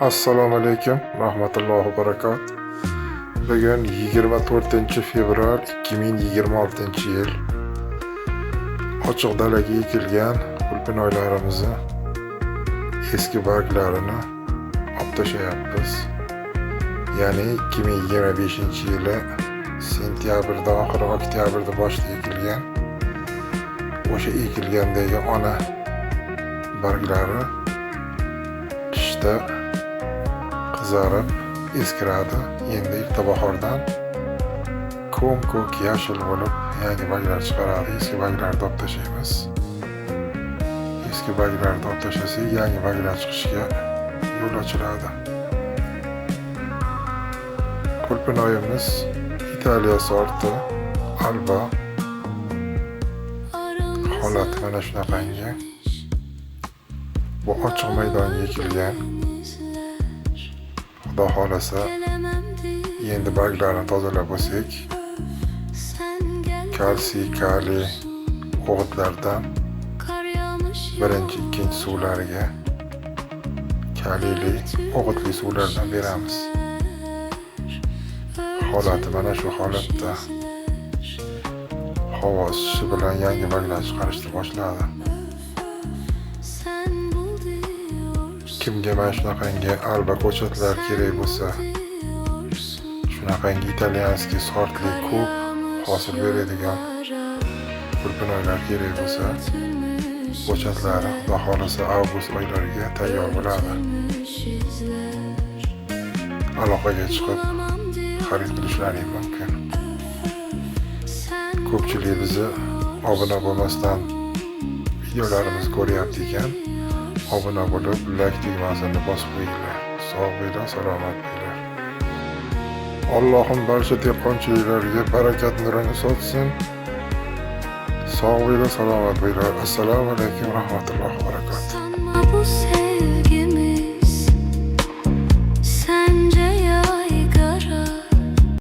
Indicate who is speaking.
Speaker 1: Assalomu alaykum rahmatullohi va barakat. Bugun 24 fevral 2026-yil. Ochiq dalaga ekilgan qulpinoylarimizni eski barglarini olib tashlayapmiz. Ya'ni 2025-yili sentyabrda oxiri, oktyabrda boshida ekilgan, o'sha ekilgandagi ona barglari qishda qizarib eskiradi. Endi erta bahordan ko'm ko'k yashil bo'lib yangi barglar chiqaradi. Eski barglarni olib tashlaymiz. Eski barglarni olib tashlasak, yangi barglar chiqishiga yo'l ochiladi. Qulpinoyimiz Italiya sorti Alba. Holati mana shunaqangi. Bu ochiq maydonga ekilgan. Xudo xohlasa, endi barglarini tozalab olsak, kalsiy, kaliy o'g'itlardan birinchi, ikkinchi suvlariga kaliyli o'g'itli suvlardan beramiz. Holati mana shu holatda. Havo isishi bilan yangi barglar chiqarishni boshladi.
Speaker 2: Sen bul diyorsun.
Speaker 1: Kimga mana shunaqangi alba ko'chatlar kerak bo'lsa, shunaqangi итальянский sortli, ko'p hosil beradigan qulpinoylar kerak bo'lsa, ko'chatlari, Xudo xohlasa, avgust oylariga tayyor bo'ladi. Aloqaga chiqib xarid qilishlaring mumkin. Ko'pchilik bizni obuna bo'lmasdan videolarimizni ko'ryapti ekan. Obuna bo'lib, layk tugmasini bosib qo'yinglar. Sog' bo'linglar, salomat bo'linglar. Allohim barcha dehqonchiliklarga barakat nurini sochsin. Sog' bo'linglar, salomat bo'linglar. Assalomu alaykum rahmatullohi va barakatuh.
Speaker 2: Sanma bu